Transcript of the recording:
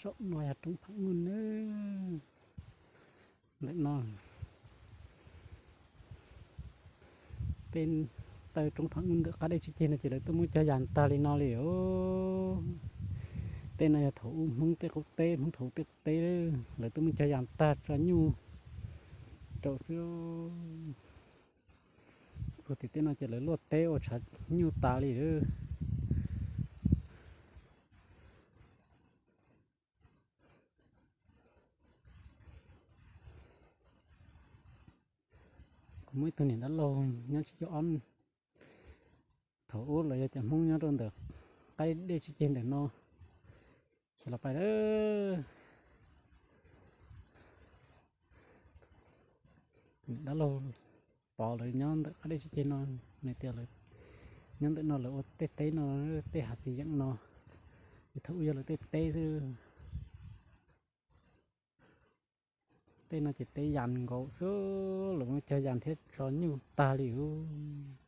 Saum no yog roob Phav Nuj na. Ntawm no, tej taw roob Phav Nuj ntawm qab dej tsis ceg no ces lawv twb muab cog yas tag li no li os. Tej no yog thaum ub Hmoob tej qub teb, Hmoob thaum ub tej qub teb, lawv twb muab cog yas tag tso nyuj rau xwb. Ua tim tej no ces lawv luaj teb ua tshav nyuj tas li. Kuv muaj ib tug niam dab laug nyob tsis cov ob, thaum ub los yog cov Hmoob nyob rau ntawm qab dej tsis ceg ntawm no, xyov los pais lawm. Niam dab laug pov lawv nyob ntawm qab dej tsis ceg no, nws tias nyob ntawm no lawv ua tej teb no, tej hav txiv yeem no, es thaum ub yog lawv tej teb xwb. Tej no ces teb yas nkaus xwb, lawv muab cog yas thiab tso nyuj tag li os.